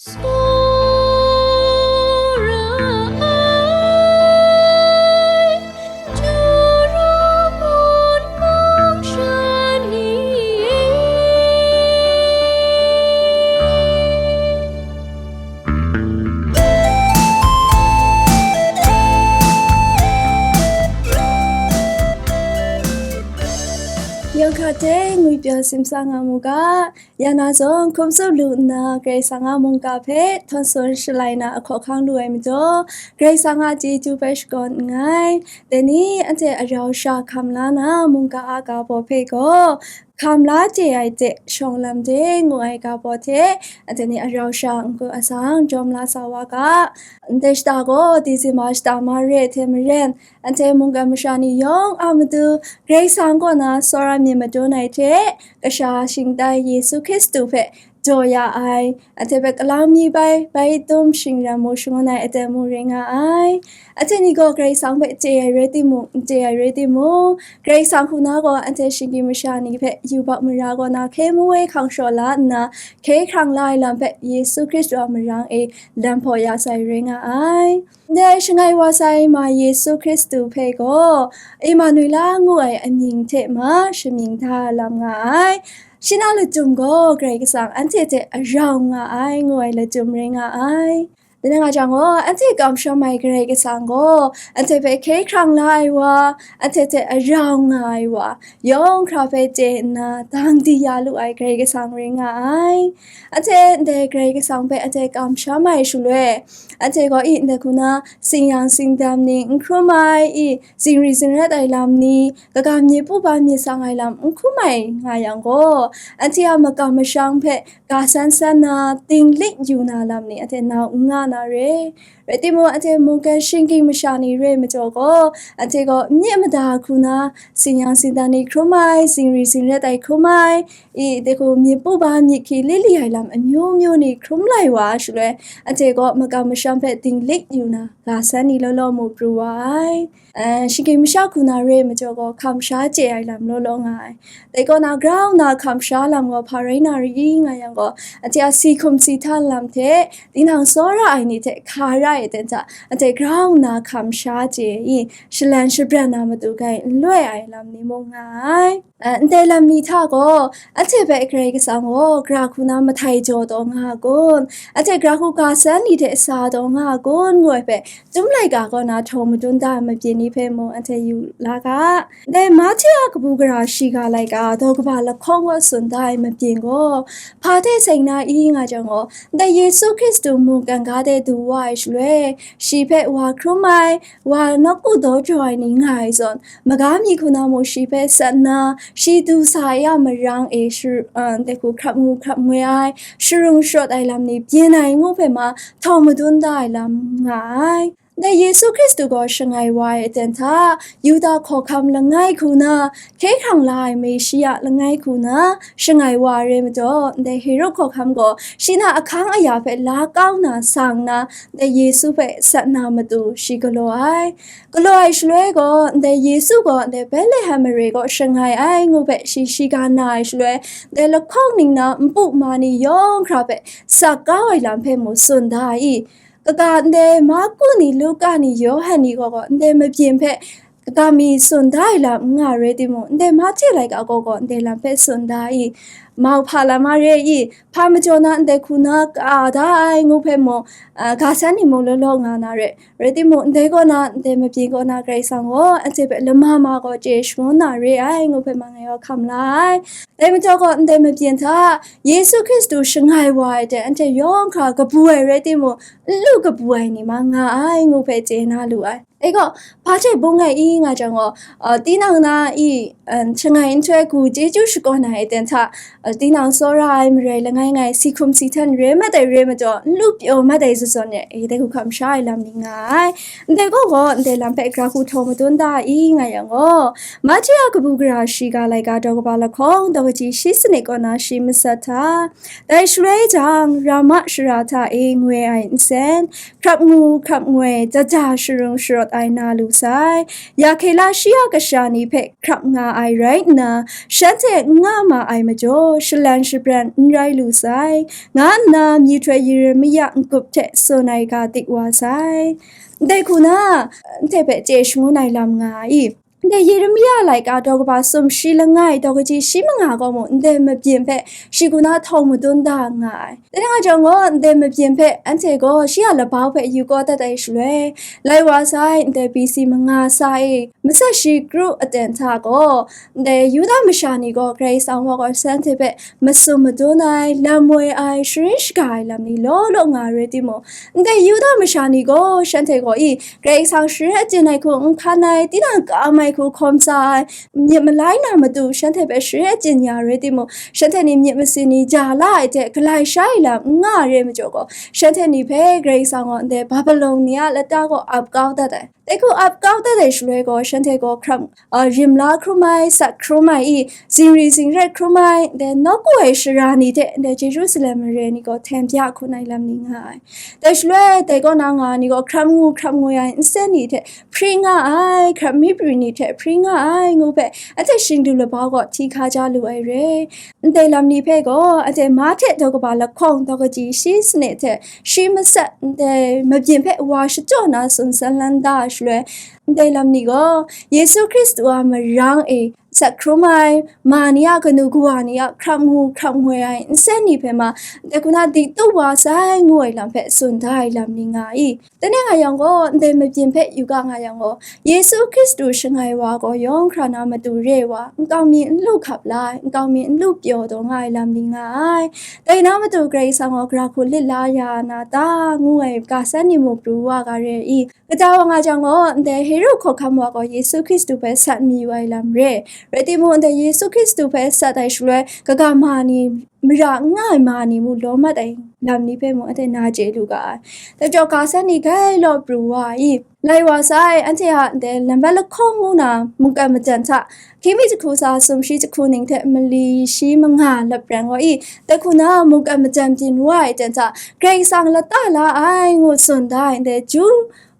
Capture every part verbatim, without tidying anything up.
Tsawra ai, Juru mun mung sha ni e. Yawng hkra hte ngwipyaw simsa nga mu ga, ya na zawn hkum tsup lu nna Karai Kasang a mungga hpe htawn tsun shalai na ahkaw hkang lu ai majaw, Karai Kasang a chyeju hpe shakawn nngai. Dai ni anhte arau sha hkam la na mungga a ga baw hpe gaw, hkam la chye ai hte shawng lam de ngu ai ga baw hte, anhte ni arau sha n-gun atsang jawm la sa wa ga. Ndai shata gaw dizima shata ma re ai hte maren, anhte mungkan masha ni yawng a matu Karai Kasang kaw na tsawra myit madun ai hte, Kasha shingtai Yesu Hkristu hpe jaw ya ai, anhte hpe kalang mi bai, bai tum shingran mu shangun ai aten mu rai nga ai. Anhte ni gaw Karai Kasang hpe chye ai rai timung, n chye ai rai timung, Karai Kasang hku na gaw anhte shinggyim masha ni hpe yubak mara kaw na hkye mawoi hkang shaw la nna, hkye hkrang la ai lam hpe Yesu Hkristu a marang e lam hpaw ya sai rai nga ai. Ndai shangai wa sai ma Yesu Hkristu hpe gaw Emanuela ngu ai amying hte ma shamying da lam nga ai. Shi na lachyum gaw Karai Kasang anhte hte arau nga ai ngu ai lachyum rai nga ai. Dai nga jang gaw, anhte kamsham ai Karai Kasang gaw, anhte hpe hkye hkrang la ai wa, anhte hte arau nga ai wa, yawng hkra hpe chye nna, dang di ya lu ai Karai Kasang rai nga ai. Anhte ndai Karai Kasang hpe anhte kamsham ai shaloi, anhte gaw i ndai hku na, sing yang singdam ni n hkrum ai, i zingri zingrat ai lam ni, kaga myit pu ba myit sang ai lam n hkrum ai nga yang gaw, anhte a makam masham hpe ga san san na, dinglik yu na lam ni anhte nau n nga na re. Rai timung, anhte mungkan shinggyim masha ni re majaw gaw, anhte gaw myit mada hku na, sing yang singdam ni hkrum ai, zingri zingrat ai hkrum ai, i, de hku myit pu ba myit hkyi li li ai lam amyu myu ni hkrum lai wa shaloi, anhte gaw makam masham hpe dinglik yu na, ga san ni law law mu pru wa ai. Eh, shinggyim masha hku na re majaw gaw, hkam sha chye ai lam law law nga ai. Dai kaw na, grau nna hkam sha lam gaw hpa rai na ri i nga yang gaw, anhte a si hkum si htan lam hte, tinang tsawra ai ni hte hka ra ai aten hta, anhte grau nna hkam sha chye i, shalan shabran na matu gai n loi ai lam ni mung nga ai. Eh, ndai lam ni hta gaw, anhte hpe Karai Kasang gaw gra hku na mahtai jaw taw nga a kun? Anhte gra hku ga san ni hte sa taw nga a kun? Ngu ai hpe, Chyum laika kaw na htawng madun da ai mabyin ni hpe mung anhte yu la ga. Dai Mahte a kabu gara shiga laika daw kaba lahkawng kaw tsun da ai mabyin gaw, hpa hte seng na i nga jang gaw, dai Yesu Hkristu mungkan ga de du wa ai shaloi, shi hpe wa hkrum ai, wa nawku daw jaw ai ni nga ai zawn, maga mi hku na mung shi hpe sat nna, shi du sa ai a marang e shar-, uh, dai hku hkrap ngu hkrap ngoi ai, sharung sharawt ai lam ni byin ai ngu hpe ma, htawng madun da ai lam nga ai. Dai Yesu Hkristu gaw shangai wa ai aten hta, Yuda hkawhkam langai hku na, hkye hkrang la ai Meshia langai hku na, shangai wa ai re majaw, ndai Herod hkawhkam gaw shi na ahkang aya hpe la kau na sa nna, ndai Yesu hpe sat na matu shi galaw ai. Galaw ai shaloi gaw, ndai Yesu gaw ndai Betlehem mare kaw shangai ai ngu hpe shi shiga na ai shaloi, ndai lahkawng ning na npu ma ni yawng hkra hpe sak kau ai lam hpe mung tsun da ai i, kaga ndai Marku ni, Luka ni, Yawhan ni gaw gaw ndai mabyin hpe kaga mi tsun da ai lam n nga rai timung, ndai Mahte laika gaw gaw ndai lam hpe tsun da ai i, mau hpa lam a re i, hpa majaw na ndai hku na ka da ai ngu hpe mung, a, ga san ni mung law law nga na re. Rai timung, ndai kaw na, ndai mabyin kaw na Karai Kasang gaw anhte hpe lama ma gaw chye shangun na re ai ngu hpe ma ngai gaw hkam la ai. Dai majaw gaw, ndai mabyin hta Yesu Hkristu shangai wa ai hte anhte yawng hkra kabu ai rai timung, n lu kabu ai ni ma nga ai ngu hpe chye na lu ai. Dai gaw, hpa hte bung ai i nga jang gaw, uh, tinang na i, uh, shangai nhtoi hku chyeju shakawn ai aten hta, uh, tinang tsawra ai marai langai ngai si hkum si htan re mat ai re majaw, n lu pyaw mat ai zawn zawn e, e, dai hku hkam sha ai lam ni nga ai. Ndai gaw gaw, ndai lam hpe gra hku htawng madun da i nga yang gaw, Mahte a kabu gara shiga laika daw kaba lahkawng, daw kaji shi sanit kaw na shi matsat hta, dai shaloi jang, Rama shara hta e ngoi ai nsen, hkrap ngu hkrap ngoi, jaja sharung sharawt ai na lu sai. Ya hkela shi a kasha ni hpe hkrap nga ai rai nna, shanhte n nga ma ai majaw, shalan shabran n rai lu sai, nga nna myihtoi Yeremia n-gup hte tsun ai ga dik wa sai. Ndai hku na, nte hpe chye shangun ai lam nga i. Ndai Yeremia laika daw kaba sumshi langai daw kaji shi manga gaw mu, ndai mabyin hpe shi hku na htawng madun da nga ai. Dai nga jang gaw, ndai mabyin hpe anhte gaw shi a labau hpe yu kau dat ai shaloi, lai wa sai, ndai B C manga sa e, matsat shi kru aten hta gaw, ndai Yuda masha ni gaw Karai Kasang wa gaw shanhte hpe masum madun ai, lam woi ai, sharin shaga ai lam ni law law nga ai rai timung, ndai Yuda masha ni gaw shanhte gaw i, Karai Kasang sharin achyin ai hku n hkan ai, tinang kam ai hku hkawm sa ai, myit malai na matu shanhte hpe sharin achyin ya rai timung, shanhte ni myit masin ni ja la ai hte galai sha ai lam n nga ai rai majaw gaw, shanhte ni hpe Karai Kasang gaw ndai Babilon ni a lata gaw ap kau dat ai. Dai hku ap kau dat ai shaloi gaw, shanhte gaw hkrap, a, rim la hkrum ai, sat hkrum ai i, zingri zingret hkrum ai, dai nawku ai sara ni hte dai Jerusalem mare ni gaw hten bya hkun ai lam ni nga ai. Dai shaloi, dai kaw na nga ai ni gaw hkrap ngu hkrap ngoi ai nsen ni hte hpring nga ai, hkrap myi pri ni hte hpring nga ai ngu hpe, anhte shingdu labau gaw hti hkaja lu ai re. Ndai lam ni hpe gaw, anhte Mahte daw kaba lahkawng daw kaji shi sanit hte shi matsat ndai mabyin hpe wa shachyaw na tsun san lan da ai shaloi, ndai lam ni gaw, Yesu Hkristu a marang e sat hkrum ai, ma ni a kanu kawa ni a hkrap ngu hkrap ngoi ai nsen ni hpe ma, dai hku na diktu wa sai ngu ai lam hpe tsun da ai lam ni nga i. Tene nga yang gaw, ndai mabyin hpe yu ga nga yang gaw, Yesu Hkristu shangai wa gaw yawng hkra na matu re wa, nkau mi n lu hkap la ai, nkau mi n lu pyaw taw nga ai lam ni nga ai. Dai na matu Karai Kasang gaw gara hku lit la ya na ta, ngu ai ga san ni muk pru wa ga re i. Kata wa nga jang gaw, ndai Herod hkawhkam wa gaw Yesu Hkristu hpe sat mayu ai lam re. Rai timung, ndai Yesu Hkristu hpe sat ai shaloi, kaga ma ni, mara n nga ai ma ni mu law mat ai lam ni hpe mung anhte na chye lu ga ai. Dai jaw ga san ni grai law pru wa i, lai wa sai, anhte a ndai lambat lahkawng ngu na mungkan majan hta, hkying mi jahku sa sumshi jahku ning hte mali shi manga lap ran wa i, dai hku na mungkan majan byin wa ai ten hta, Karai Kasang lata la ai ngu tsun da ai ndai Ju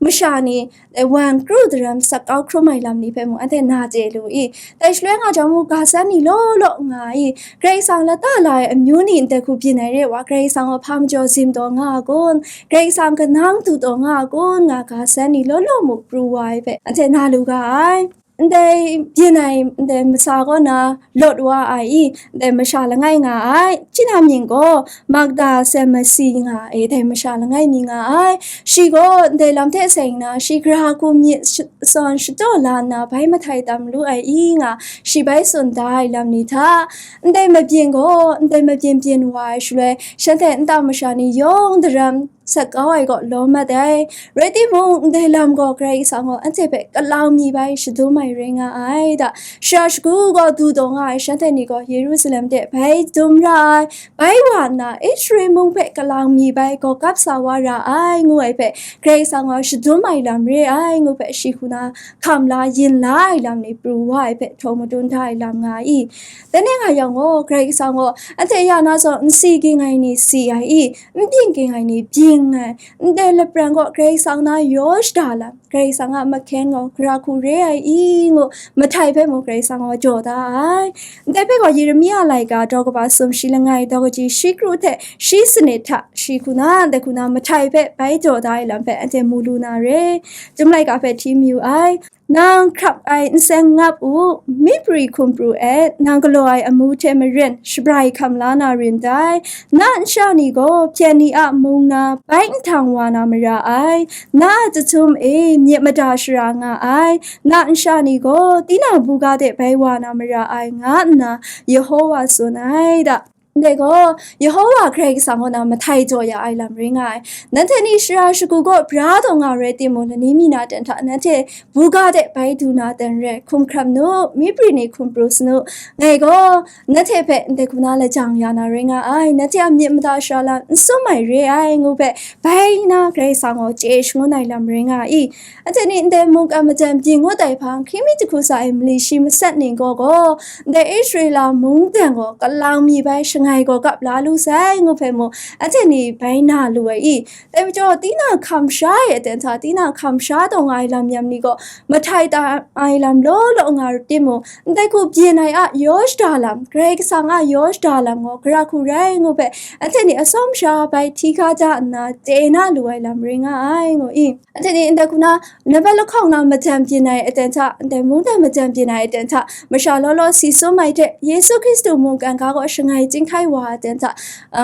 masha ni, dai wan kru daram sat kau hkrum ai lam ni hpe mung anhte na chye lu i. Dai shaloi nga jang mu, ga san ni law law nga i, Karai Kasang lata la ai amyu ni ndai hku byin ai re wa, Karai Kasang gaw hpa majaw zim taw nga a kun, Karai Kasang kanang du taw nga a kun, nga ga san ni law law mu pru wa ai hpe anhte na lu ga ai. Ndai byin ai ndai masa kaw na lawt wa ai i, ndai masha langai nga ai. Chyi na mying gaw Magda Semasi nga ai, dai masha langai mi nga ai. Shi gaw ndai lam hte seng na, shi gara hku myit sh-, sawn shadaw la nna bai mahtai tam lu ai i nga, shi bai tsun da ai lam ni hta, ndai mabyin gaw, ndai mabyin byin wa ai shaloi, shanhte nta masha ni yawng daram sat kau ai gaw lawm mat ai. Rai timung, ndai lam gaw Karai Kasang gaw anhte hpe kalang mi bai shadum ai rai nga ai da. Shara shagu gaw du taw nga ai shanhte ni gaw Yerusalem de bai dum ra ai, bai wa nna Israel mung hpe kalang mi bai gaw kap sa wa ra ai, ngu ai hpe Karai Kasang gaw shadum ai lam re ai, ngu hpe shi hku na hkam la yin la ai lam ni pru wa ai hpe htaw madun da ai lam nga i. Tene nga yang gaw, Karai Kasang gaw anhte ya na zawn nsi ging ai ni si ai i, n byin ging ai ni byin ai, ndai lapran gaw Karai Kasang na yaw shada lam, Karai Kasang a mahkyen gaw gara hku re ai i ngu, mahtai hpe mung Karai Kasang gaw jaw da ai. Ndai hpe gaw Yeremia laika daw kaba sumshi langai daw kaji shi kru hte shi sanit hta shi hku na, ndai hku na mahtai hpe bai jaw da ai lam hpe anhte mu lu na re. Chyum laika hpe hti mayu ai. Nang hkrap ai nsen ngap u, myi pri hkum pru et, nang galaw ai amu hte maren, shabrai hkam la na rin dai. Na nsha ni gaw hpyen ni a mung na bai nhtang wa na mara ai, na a jahtum e myit mada shara nga ai, na nsha ni gaw tinang buga de bai wa na mara ai, nga nna Yehowa tsun ai da. Ndai gaw, Yehowa Karai Kasang kaw na mahtai jaw ya ai lam rai nga ai. Nanhte ni shara shagu gaw bra taw nga rai timung, lani mi na ten hta nanhte buga de bai du na ten re, hkum hkrap nu, myi pri ni hkum pru sanu. Ngai gaw nanhte hpe ndai hku na lajang ya na rai nga ai. Nanhte a myit mada shara lam n sum ai re ai, ngu hpe bai na Karai Kasang gaw chye shangun ai lam rai nga i. Anhte ni ndai mungkan majan byin ngut ai hpang, hkying mi jahku sa ai mali shi masat ning gaw gaw, ndai Israela mungdan gaw kalang mi bai shangai ngai gaw kap la lu sai, ngu hpe mung, anhte ni bai na lu ai i? Dai majaw, tinang hkam sha ai aten hta, tinang hkam sha taw nga ai lam yam ni gaw, mahtai ta ai lam law law nga timung, ndai hku byin ai a yaw shada lam, Karai Kasang a yaw shada lam gaw, gara hku rai ngu hpe, anhte ni atsawm sha bai hti hka ja nna, chye na lu ai lam rai nga ai, ngu i? Anhte ni ndai hku na, nambat lahkawng na majan byin ai aten hta, ndai mungdan majan byin ai aten hta, masha law law si sum ai hte, Yesu Hkristu mungkan ga gaw shangai chyinghkai wa aten hta, a,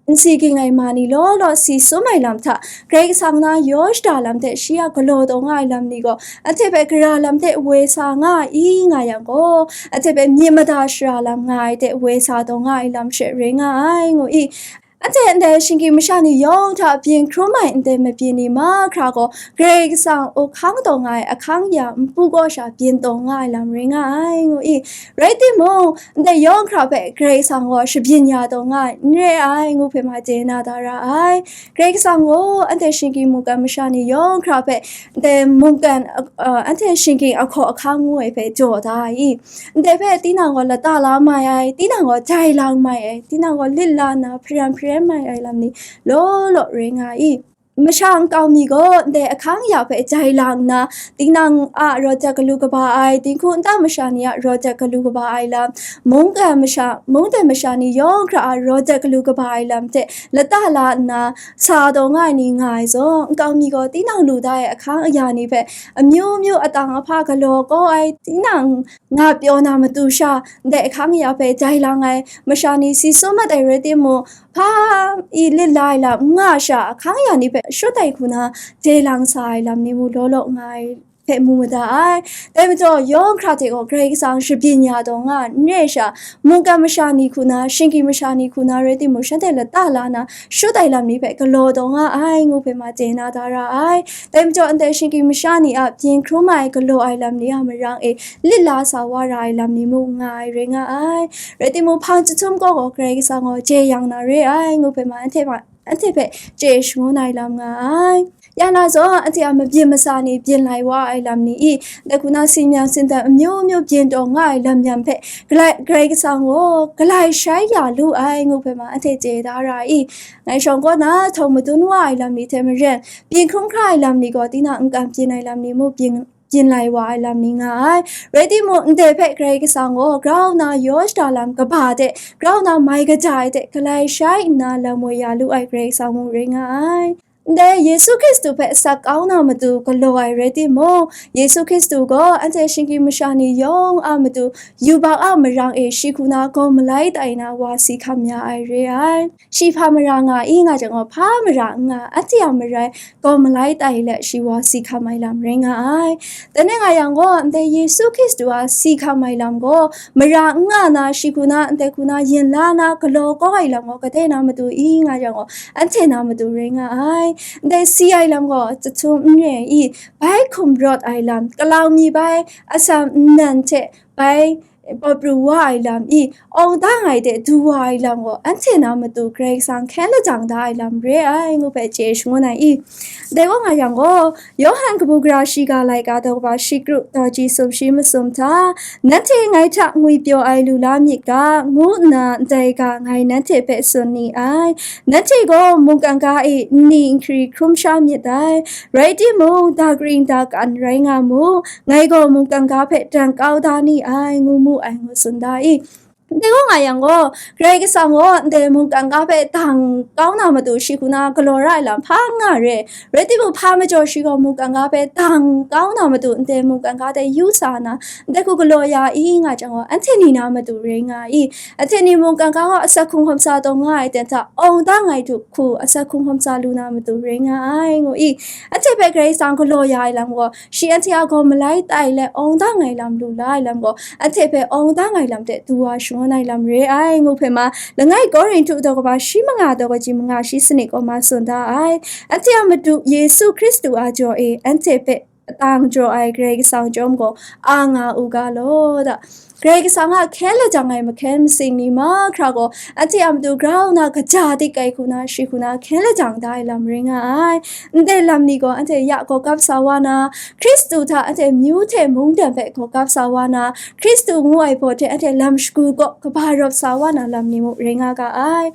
n si ging ai ma ni law law si sum ai lam hta, Karai Kasang na yaw shada lam hte shi a galaw taw nga ai lam ni gaw, anhte hpe gara lam hte woi sa nga i nga yang gaw, anhte hpe myit mada shara lam nga ai hte woi sa taw nga ai lam she rai nga ai, ngu i? Anhte ndai shinggyim masha ni yawng hta byin hkrum ai ndai mabyin ni mahkra gaw, Karai Kasang up hkang taw nga ai ahkang ya npu kaw sha byin taw nga ai lam rai nga ai, ngu i? Rai timung, ndai yawng hkra hpe Karai Kasang gaw shabyin ya taw nga ai, n re ai, ngu hpe ma chye na da ra ai. Karai Kasang gaw anhte shinggyim mungkan masha ni yawng hkra hpe, ndai mungkan, a, anhte shinggyim ahkaw ahkang ngu ai hpe jaw da ai i? Ndai hpe tinang gaw lata la mai ai, tinang gaw jai lang mai ai, tinang gaw lit la nna hparan hparan mai ai lam ni law law rai nga i? Masha nkau mi gaw ndai ahkang ya hpe jai lang nna, tinang a rawt dat galu kaba ai, dinghku nta masha ni a rawt dat galu kaba ai lam, mungkan masha, mungdan masha ni yawng hkra a rawt dat galu kaba ai lam hte lata la nna, sa taw nga ai ni nga ai zawn, nkau mi gaw tinang lu da ai ahkang aya ni hpe amyu myu atang ahpa galaw kau ai, tinang nga pyaw na matu sha, ndai ahkang ya hpe jai lang ai masha ni si sum mat ai rai timung, hpa i lit la ai lam n nga sha, ahkang ya ni hpe shut ai hku na, jai lang sa ai lam ni mung law law nga ai hpe mu mada ai. Dai majaw, yawng hkra hte gaw Karai Kasang shabyin ya taw nga n re sha, mungkan masha ni hku na, shinggyim masha ni hku na rai timung, shanhte lata la na, shut ai lam ni hpe galaw taw nga ai, ngu hpe ma chye na da ra ai. Dai majaw, ndai shinggyim masha ni a byin hkrum ai, galaw ai lam ni a marang e, lit la sa wa ra ai lam ni mung nga ai rai nga ai. Rai timung, hpang jahtum kaw gaw Karai Kasang gaw jai yang na re ai, ngu hpe ma, anhte ma, anhte hpe chye shangun ai lam nga ai. Ya na zawn, anhte a mabyin masa ni byin lai wa ai lam ni i, dai hku na si myang sindan amyu myu byin taw nga ai lam yam hpe, galai, Karai Kasang gaw galai shai ya lu ai, ngu hpe ma, anhte chye da ra i? Ngai shawng kaw na htawng madun wa ai lam ni hte maren, byin hkrum hkra ai lam ni gaw, tinang n-kam byin ai lam ni mung byin, byin lai wa ai lam ni nga ai. Rai timung, ndai hpe Karai Kasang gaw grau na yaw shada lam kaba hte, grau na mai kaja ai hte galai shai nna lam woi ya lu ai Karai Kasang mung rai nga ai. Ndai Yesu Hkristu hpe asak kau na matu galaw ai rai timung, Yesu Hkristu gaw anhte shinggyim masha ni yawng a matu yubak a marang e shi hku na gaw malai tai na wa si hkam ya ai re ai. Shi hpa mara nga i nga jang gaw, hpa mara n nga, anhte a marai gaw malai tai let shi wa si hkam ai lam rai nga ai. Dan e nga yang gaw, ndai Yesu Hkristu a si hkam ai lam gaw, mara n nga na, shi hku na, ndai hku na, yin la na, galaw kau ai lam gaw, kadai na matu i nga jang gaw, anhte na matu rai nga ai. Ndai si ai lam gaw, jahtum n re i, bai hkum rawt ai lam, galau mi bai, atsam nnan hte bai, pawt pru wa ai lam i, awng dang ai de du wa ai lam gaw, anhte na matu Karai Kasang hkyen lajang da ai lam re ai, ngu hpe chye shangun ai i. Dai wa nga yang gaw, Yawhan kabu gara shiga laika daw kaba shi kru, daw ji sum shi masum hta, nanhte ngai hta ngwipyaw ai lu la myit ga, ngu nna ndai ga ngai nanhte hpe tsun ni ai. Nanhte gaw mungkan ga e nni nhkri hkrum sha myit dai, rai timung, da karing da kan rai nga mu, ngai gaw mungkan ga hpe dan kau da ni ai, ngu mu ai, ngu tsun da i. Dai gaw nga yang gaw, Karai Kasang gaw ndai mungkan ga hpe dang kau na matu shi hku na galaw ra ai lam hpa n nga re. Rai timung, hpa majaw shi gaw mungkan ga hpe dang kau na matu ndai mungkan ga hte yu sa na, ndai hku galaw ya i nga jang gaw, anhte ni na matu rai nga i. Anhte ni mungkan ga gaw asak hkrung hkawm sa taw nga ai ten hta, awng dang ai du hku asak hkrung hkawm sa lu na matu rai nga ai, ngu i. Anhte hpe Karai Kasang galaw ya ai lam gaw, shi anhte a gaw malai tai let awng dang ai lam lu la ai lam gaw, anhte hpe awng dang ai lam hte du wa shangun ai lam re ai, ngu hpe ma, langai Korinhtu daw kaba shi manga daw kaji manga shi sanit gaw ma tsun da ai. Anhte a Madu Yesu Hkristu a jaw e anhte hpe atang jaw ai Karai Kasang chyawm gaw a nga u ga law da. Karai Kasang a hkyen lajang ai mahkyen masing ni mahkra gaw, anhte a matu grau nna kaja dik ai hku na, shi hku na hkyen lajang da ai lam rai nga ai. Ndai lam ni gaw anhte ya gaw kap sa wa na, Hkristu hta anhte myu hte mungdan hpe gaw kap sa wa na, Hkristu ngu ai baw hte anhte lam shagu gaw kaba rawt sa wa na lam ni muk rai nga ga ai.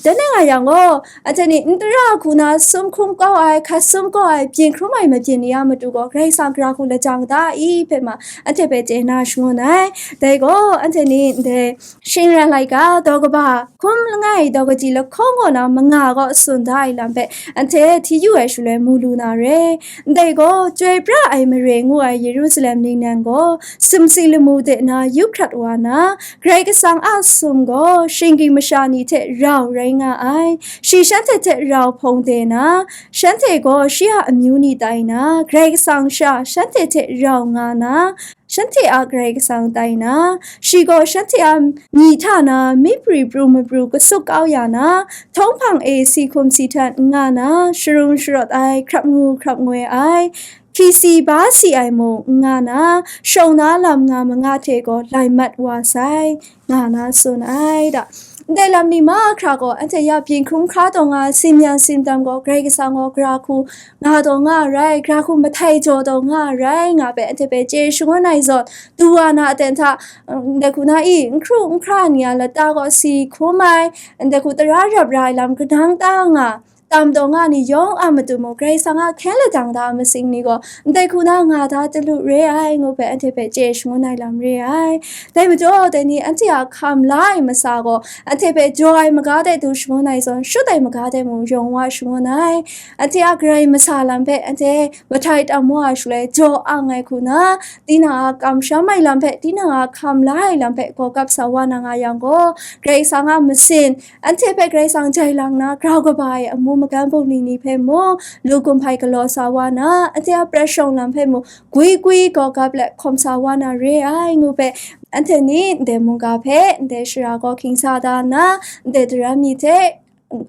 Dan nga yang gaw, anhte ni n tara hku na sum hkum kau ai, hkat sum kau ai, byin hkrum ai mabyin ni a matu gaw, Karai Kasang gara hku lajang da i hpe ma, anhte hpe chye na shangun ai. Dai gaw, anhte ni ndai shingran laika daw kaba hkum langai daw kaji lahkawng kaw na manga gaw tsun da ai lam hpe, anhte hti yu ai shaloi mu lu na re. Ndai gaw, Chyoi pra ai mare ngu ai Yerusalem ningnan gaw, sumsing lamu de na yu hkrat wa na, Karai Kasang a sum gaw shinggyim masha ni hte rau rai nga ai. Shi shanhte hte rau hpawng de na, shanhte gaw shi a amyu ni tai na, Karai Kasang sha shanhte hte rau nga na, shanhte a Karai Kasang tai na, shi gaw shanhte a myi hta na myit pri pru mapru kasup kau ya na, htawng hpang e si hkum si htan n nga na, sharung sharawt ai, hkrap ngu hkrap ngoi ai, hki si ba si ai mung n nga na, shawng na lam nga manga hte gaw lai mat wa sai, nga na tsun ai da. Ndai lam ni mahkra gaw, anhte ya byin hkrum hkra taw nga, simyang simdam gaw, Karai Kasang gaw gara hku nga taw nga rai, gara hku mahtai jaw taw nga rai, nga hpe anhte hpe chye shangun ai zawn, du wa na aten hta, ndai hku na i, n hkru n hkra ni a lata gaw si hkum ai, ndai hku tara rap ra ai lam kanang ta nga, tam taw nga ni yawng a matu mung, Karai Kasang a hkyen lajang da masing ni gaw, ndai hku na nga da talu re ai, ngu hpe anhte hpe chye shangun ai lam re ai. Dai majaw, dai ni anhte a hkam la ai masa gaw, anhte hpe jaw ai maga de du shangun ai zawn, shut ai maga de mung yawng wa shangun ai. Anhte a garai masa lam hpe anhte mahtai tam wa ai shaloi, jaw ang ai hku na, tinang a kamsham ai lam hpe, tinang a hkam la ai lam hpe gaw kap sa wa na nga yang gaw, Karai Kasang a masin, anhte hpe Karai Kasang jai lang na, grau kaba ai amu magan bungli ni hpe mung, lu gumhpai galaw sa wa na, anhte a prat shawng lam hpe mung, gwi gwi gaw gap let hkawm sa wa na re ai, ngu hpe, anhte ni ndai mungga hpe, ndai shara gaw hkying sa da nna, ndai daram ni hte,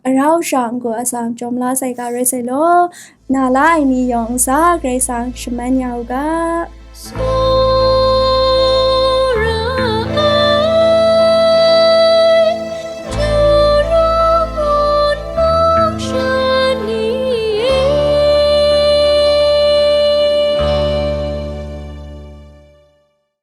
arau sha n-gu atsam jawm la sai ga rai sai law, na la ai ni yawng ntsa Karai Kasang shaman ya u ga.